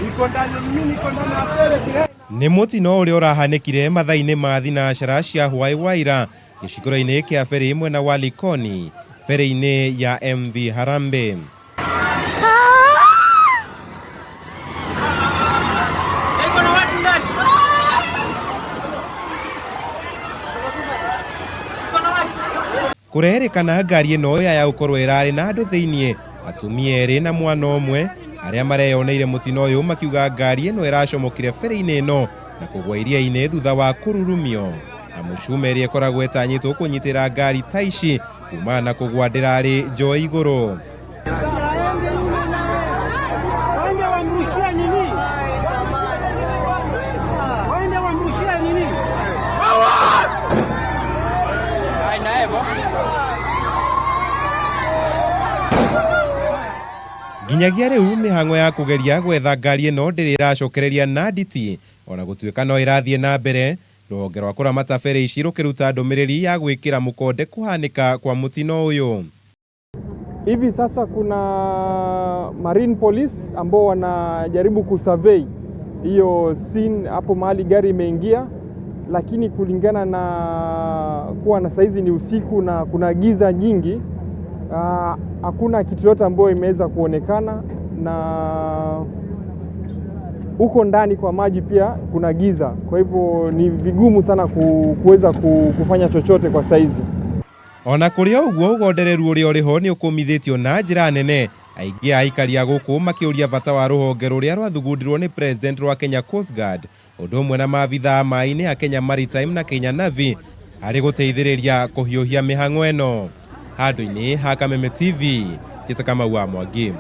Iko ndani, mimi niko ndani ya pele. Nĩ mũtino ũrĩa ũrahanĩkire mathaa-inĩ ma thinacara cia hwaĩ wa ira gĩcigĩrĩra-inĩ kĩa ferry mwena wa Likoni, ferry-inĩ ya MV Harambee. Kũrerĩkana ngari ĩno ya gũkorwo ĩrarĩ na andũ thĩiniĩ, atumia erĩ na mwana ũmwe arĩa mareyoneire mũtino ũyũ makiuga ngari ĩno ĩracomokire ferry-inĩ ĩno na kũgwa iria-inĩ thutha wa kũrurumio na mũcuma ĩrĩa ĩkoragwo ĩtanyĩtwo kũnyitĩra ngari ta ici kumana na kũgwa ndĩrarĩ njoe igũrũ. Waende wamrushie nini? Waende wamrushie nini? Nginyagia rĩu mĩhang'o ya kũgeria gwetha ngari ĩno ndĩrĩ ĩracokereria na nditi ona gũtuĩka no ĩrathiĩ na mbere. Rũhonge rwa kũramata ferry ici rũkĩruta ndũmĩrĩri ya gwĩkĩra mũkonde kũhanĩka kwa mũtino ũyũ. Hivi sasa kuna Marine Police ambao wanajaribu kusurvey hiyo scene hapo mahali gari imeingia, lakini kulingana na kuwa na saizi ni usiku na kuna giza nyingi, hakuna kitu yote ambayo imeweza kuonekana, na huko ndani kwa maji pia kuna giza, kwa hivyo ni vigumu sana kuweza kufanya chochote kwa saizi. Ona kũrĩ o ũguo, ũgondereru ũrĩa ũrĩ ho nĩ ũkũmithĩtio na njĩra nene, aingĩ a aikari a gũkũ makĩũria bata wa rũhonge rũrĩa rwathugundĩrwo nĩ President rwa Kenya Coast Guard ũndũ ũmwe na maabithaa a maĩ-inĩ a Kenya Maritime na Kenya Navy harĩ gũteithĩrĩria kũhiũhia mĩhang'o ĩno. Handũ-inĩ ha Kameme TV, Njĩta Kamau wa Mwangi.